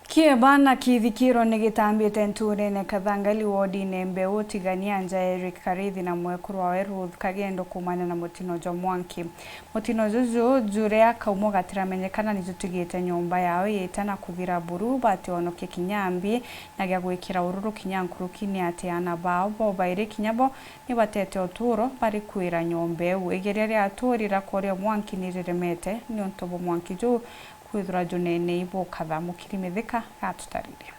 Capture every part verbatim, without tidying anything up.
Kieba na kithikiro ni gitambite nturene Kathangari wodine Mbeu, utigania nja Eric Karithi na mwekuru wawe Ruth Kagendo kuumania na mutino jwa mwanki. Mutino juju juria kaumo gatiramenyekana ni jutigite nyomba yao yiita na kuthira buru, bationokie kinya mbi, na gia gwikira ururu kinya nkuruki ni ati aana bao bo bairi kinya bo ni batete uturo bari kwira nyomba iu. Igeria ria aturi ria kworia mwanki ni riremete niuntu bwa mwanki juu kwithirwa junene ibukatha. Mukiri Mithika gatutariria.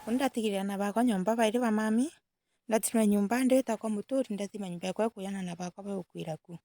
Uni ndatigire aana bakwa nyomba bairi ba mami, ndatima nyomba ndi itakwa muturi, ndatima nyomba yakwa ikuyana na bakwa bagukwira ku.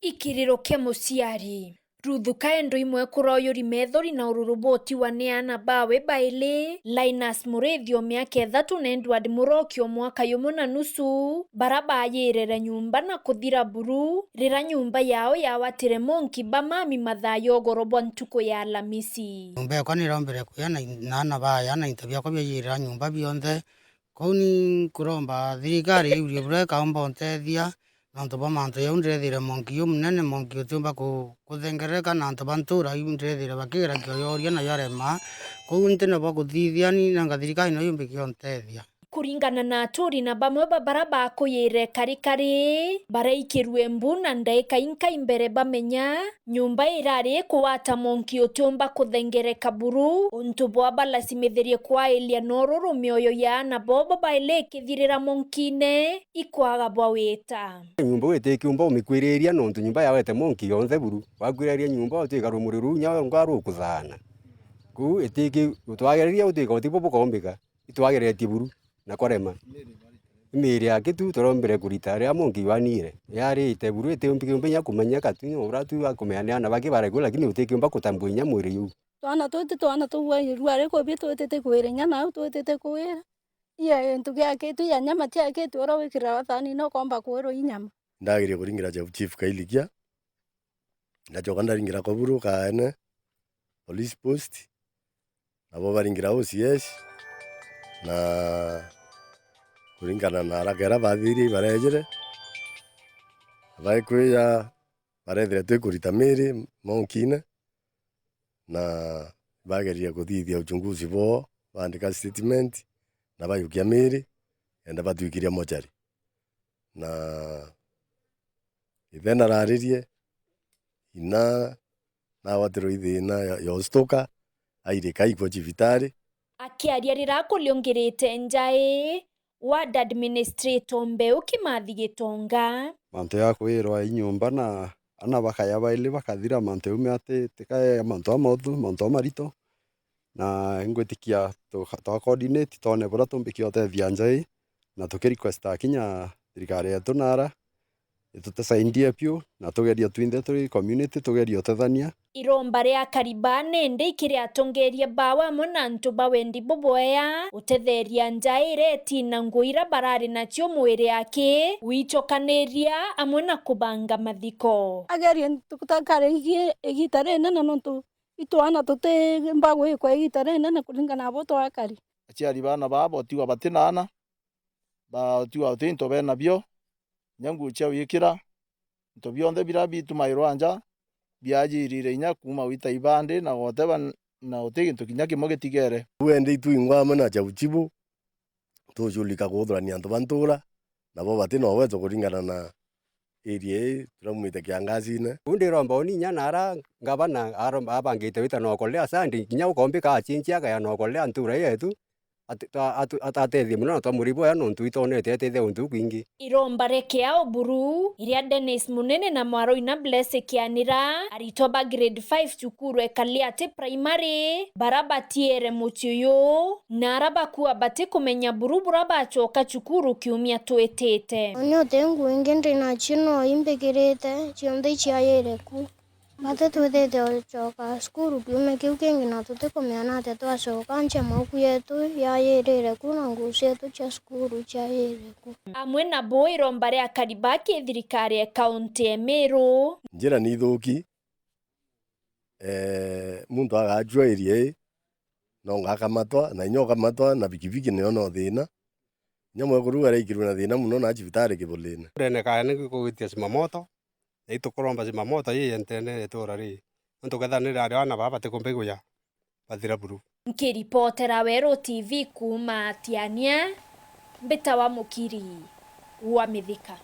Ikiriro kia muciari. Ruthu Kaendo imwe kurooyuri methori na ururu bwotiwa ni aana bawe baili, Linus Muriithi o miaka ithatu na Edward Muroki o mwaka yumwe na nusu, bara baayirere nyumba na kuthira buru, rira nyumba yao yawatire monki ba mami mathaa ya ugoro bwa ntuku ya Alamisi. Nyumba yakwa nirombire kuya na in-, na aana baya na into biakwa biayirira nyumba bionthe. Kou ni nkuromba thirikari iurie bura ikaumba untethia, nontu bwa mantu jau ndirethire monki jumunene, monki utiumba ku-, kuthengereka, na antu ba ntura iu ndirethire bakigera kioyoria na jarema. Kou ntina bwa kuthithia ni nanga thirikari no yumbikia untethia. Kuringana na aturi na bamwe ba bara bakuyire karikari, baraikirue mbu na ndaika inkai mbere bamenya nyumba irari ikugwata monki utiumba kuthengereka buru, untu bwa balacimithirie kwailia na ururu mioyo ya aana bobo baili ikithirira monkine ikwaga bwa wita. Nyumba iu itikiumba umikwiriria nontu nyumba yawete monki yonthe buru. Wakwiriria nyumba utwika rumuri ruu nya rwa rukuthaana. Kuu itiki-, utwagiriria utwika utibo bukombika. Itwageretie buru na kwarema. Miiri ya kitu turombire kurita riria monki jwanire. Yarite buru itiumbi kiumbe inya kumenya katu inya ura tu akumenya ni aana baki barekua, lakini utikiumba kutambua inya mwiri juu. Twana tuti twana tugua irua rikubi twitite kwira inya nau twitite kwira. Iya gintu giakitu iya nyama ciakitu ura wikiraga thani no komba kwirwa i nyama. Ndageria kuringira Chief, Chief Kailikia. Ndacoka ndaringira Koburu kaene police post, nabo baringira O C S, na kuringana na haraka iria bathire ibarejire, baikwija barethire twikurita miiri monkine, na bagerire kuthithia uchunguzi bwoo, baandika statement, na bayukia miiri, kenda batwikiria mochari. Na ithe nararirie, ina nagwatirwe i thina ya, ya ustuka, airika aikua cibitari. Akiaria riria akuriungirite njai, ward administrator Mbeu Kimathi Gitonga. Mantu ya kwirwa i nyumba na ana bakaya baili bakathira mantu jau me ati tikae mantu amauthu, mantu amarito. Na ingwitikia tuka-, twa coordinate twone buria tumbikia utethia njai, na tuki request kinya thirikari yetu nara itutusaidie piu, na tugerie twinthe turi community tugerie utethania. Iromba ria Kariba nindi ikiri atongeria bawe amwe na antu ba wendi bubwea utetheria njai iria itina ngui iria barari nacio mwiri aki, gwicokaniria amwe na kubanga mathiko. Agerie tutakare igi-, igita rinene nontu itwana tuti mbagwikwa igita rinene kuringana na bo twakari. Aciari baana baa botigwa bati na ana, botigwa uti into bena bio, inya nguo cia gwikira, into bionthe biria bitumairwa nja biajirire inya kuuma gwita ibandi na goteba n-, na uti gintu kinya kimwe gitigere. Wendi itwingwa amwe na Chauchibu, tucurika kuthurania antu ba ntura, nabo bati na uwezo kuringana na area ii turaumite kiangazine. Uu ndiromba uni inya na ara ngavana aro-, abangite wita na okolea Sunday, kinya ukombika achinchi agaya na okolea ntura yetu, ati-, ta-, atu-, atatethie muno na twamuriboya nontu itonete etethia untu kwingi. Iromba rekea uburu, iria Dennis Munene na Mwaroi na Blessy Kianira, aritwa ba grade five cukuru ekali ati primary, bara batiere mucii uyu, na ara bakua batikumenya buru bura bacoka cukuru kiumia twitite. Uni uti nguo ingi ndi nacio no imbikirite, cionthe iciayire ku. Bati twithite ucoka cukuru kiumia kiu kingi na tutikumenya natia twacoka, ncha mauku yetu yayirire ku na nguo cietu cia cukuru ciayire ku. Amwe nabo iromba ria Karibaki thirikari ya kaunti ya Meru. Njira ni ithuki, eh, muntu agacua area ii, no ngakamatwa, na inya ukamatwa na bikibiki niyo no thina. Kinya mwekuru araikirwe na thina mono na cibitari Kibulina. Ndene kaya ni kugwitia zimamoto, na itukuromba zimamoto ii yenteene itura rii. Nontu kethira ni rari ana baba batikumba iguya, bathira buru. Nkiripotera Weru T V kuuma Tiania, mbitawa Mukiri wa Mithika.